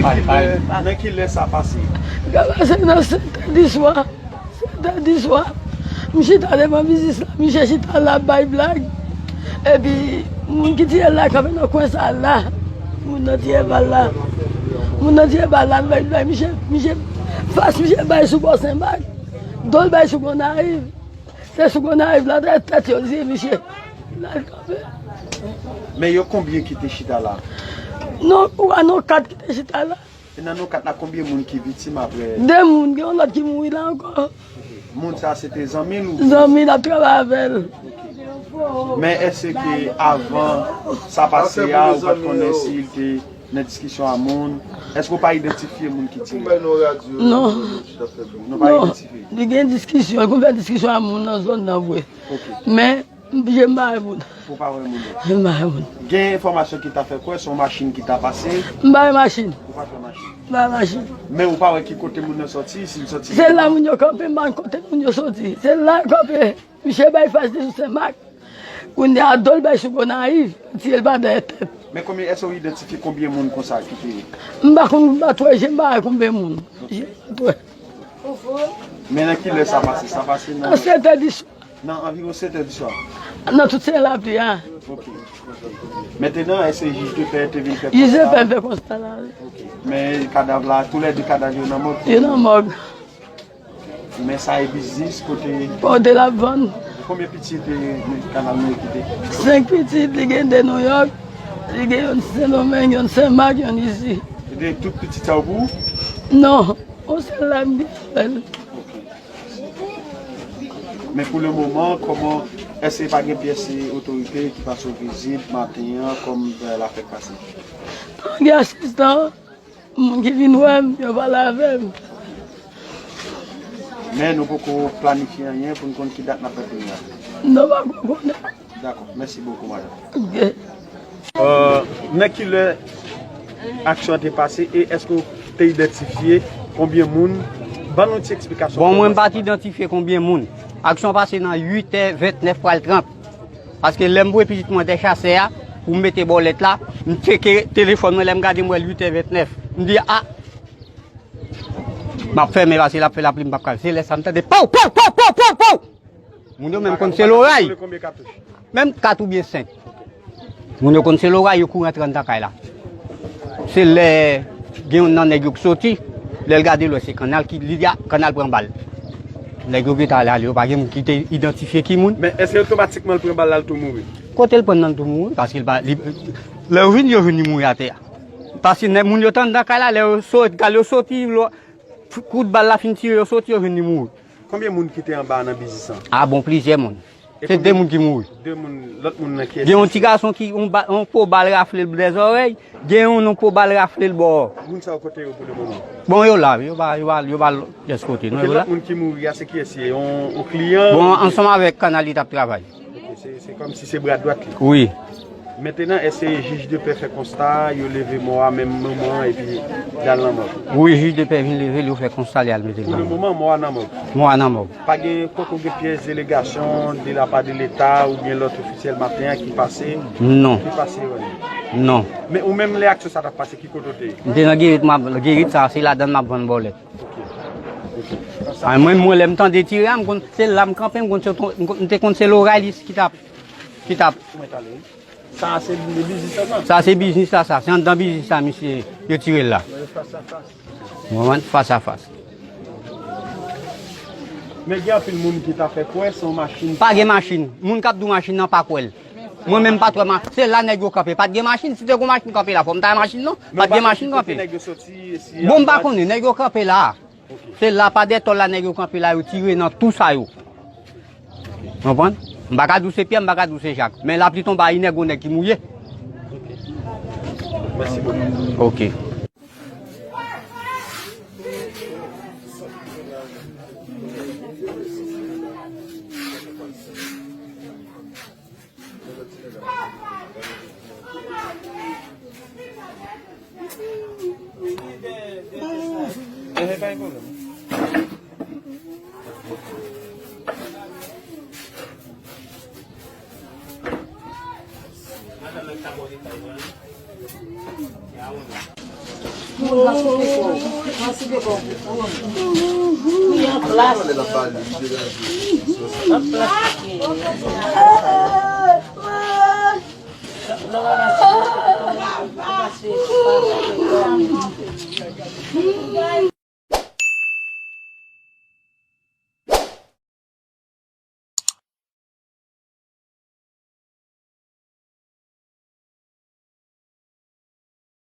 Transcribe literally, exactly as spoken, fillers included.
Pale, pale. Nan ki lè sa pase? Sa pase nan sèt è di swa. Sèt è di swa. M chita devan biznis la, misye chita la ap bay blag. Epi, moun ki tiye l la kanpe nan kwen sa la. Moun nan tiye bal la. Moun nan tiye bal la, bay blag. Misye, misye, fas misye bay sou bò Senmak. Do l bay sou Gonayiv. Se sou Gonayiv la, tèt, tèt yo tiye misye. L al kanpe. Men yo konbyen ki te chita la? Non, ou a non kat ki te chita la. E nan nou kat la, konbyen moun ki viktim apre? De moun, gen yon lòt ki mouri la ankò. Moun sa se te zanmi l ou? Zanmi l ap travay avè l. Men èske avan sa pase a, ou pa t konnen si l te nan diskisyon a moun? Èske ou pa idantifye moun ki tire? Non. Nou pa idantifye? Li gen diskisyon, li konn fè diskisyon a moun nan zòn nan vre. Men, m pa wè moun. Ou pa wè moun? M pa wè moun. Gen enfòmasyon ki ta fè kwè se yon machin ki ta pase? M pa wè machin. Ou pa t wè machin? M pa wè machin. Men ou pa wè ki kote moun nan sòti, si l sòti? Se la moun yo kanpe, m pa konn kote moun yo sòti. Se la yo kanpe. Misye bay fas li sou Senmak. Kounye a, do l bay sou Gonayiv, tiye l pa dèyè tèt. Men konbyen, èske ou idantifye konbyen moun konsa ki te? M pa konn, m pa t wè je, m pa wè konbyen moun. Je m pa t wè. Men nan ki lè sa pase? Sa pase nan... Nan sèt è di swa. Nan anviwon sèt è di swa? Nan tout se lapli a. Ok. Mentenan, èske jij de pè te vin fè konsta? Jij de pè fè konsta la, wi. Ok. Men kadav la, toulède kadav yo nan mòg? Yo nan mòg. Men sa e biznis kote... Kote l ap vann. Konbyen pitit e Kanal Noye kite? Senk pitit, li gen de Nouyòk, li gen youn Sendomeng, youn Senmak, youn isi. E de tout pitit sa yo pou ou? Non, yon sèl la m gen avè l. Ok. Men pou le moman, kòman, èske pa gen pyès otorite ki pase w vizit maten an, kòm, eh, lafèt pase? Non, gen asistan. Moun ki vin wè m, yo pale avè m. Men nou poko planifye anyen pou n konn ki dat n ap fè premye a. Nou poko konnen. Dakò, mèsi bokou, madanm. Ok. Euh, nan ki lè aksyon an te pase e èske w te idantifye konbyen moun? Ban nou ti eksplikasyon. Bon, mwen m pa t idantifye konbyen moun. Aksyon pase nan uit è vennèf pral trant. Paske lè m voye pitit mwen dè chasè a, pou m mete bòlèt la, m tcheke telefòn mwen, lè m gade m wè l uit è vennèf. M di, a! M ap fèmen paske l ap fè lapli, m p ap ka. Se lè sa m tande pow, pow, pow, pow, pow, pow! Moun yo menm konn se loray. Menm kat oubyen senk. Moun yo konn se loray, yo kouri antre anndan kay la. Se lè gen youn nan nèg yo k soti, lè l gade l wè se Kannal ki, li di a, Kannal pran bal. Nèg yo gentan ale, ale, yo pa gen moun ki te idantifye ki moun. Men èske otomatikman l pran bal la, l tou mouri? Kote l pran nan l tou mouri? Paske l pa, li, lè yo vin, yo jwenn li mouri atè a. Paske nèg moun yo t anndan kay la, lè yo sot, gade yo soti, lo, kout bal la fin tire, yo soti, yo jwenn li mouri. Konbyen moun ki te anba nan biznis lan? A bon, plizyè moun. Se de moun ki mouri. De moun, lòt moun nan kiyès? Gen yon ti gason ki, yon ba-, yon po bal rafle l bò zòrèy, gen yon, yon po bal rafle l bò. Moun sa yo kote yo pou le moman? Bon, yo la, yo pa, yo pa, yo pa lòt kote, non, yo la. Lòt moun ki mouri a, se kiyès li ye? Yon, yon kliyan? Bon, ansanm avèk Kannal li t ap travay. Ok, se, se kòmsi se bra dwat li. Wi. Mentenan, èske jij de pè fè konsta, yo leve mò a menm moman an epi y al nan mòg? Wi, jij de pè vin leve l, yo fè konsta, li al mete l nan mòg. Pou le moman, mò a nan mòg? Mò a nan mòg. Pa gen, poko gen pyès delegasyon de la pa de Leta oubyen lòt ofisyèl maten an ki pase? Non. Ki pase wè nou? Non. Men ou menm, lè aksyon sa t ap pase, ki kote w te ye? M te nan Gerit, m ap, Gerit sa, se ladan l m ap vann bòlèt. Ok. Ok. A, mwen, mwen, lè m tande tire a, m konn, se la m kanpe, m konn se, m konn, m te konn se loray li ki t ap, ki t ap. Ou mèt ale, wi. Sa a se biznis la, sa? Sa se biznis la, sa. Se anndan biznis la, misye, yo tire l la. Mwen fas a fas. Ou konprann? Fas a fas. Men gen anpil moun ki ta fè kwè se yon machin. Pa gen machin. Moun k ap di w machin nan pa kwè l. Mwen menm pa t wè ma-, se la nèg yo kanpe. Pa t gen machin. Si te gen machin kanpe la, fò m ta wè machin non. Pa t gen machin kanpe. Bon, m pa konnen, nèg yo kanpe la. Se la, pa dèyè tòl la, nèg yo kanpe la, yo tire nan tou sa yo. Konprann? M pa ka di w se Pyè, m pa ka di w se Jak. Men lapli tonbe a inè, gon nèg ki mouye. Mèsi bokou. Ok.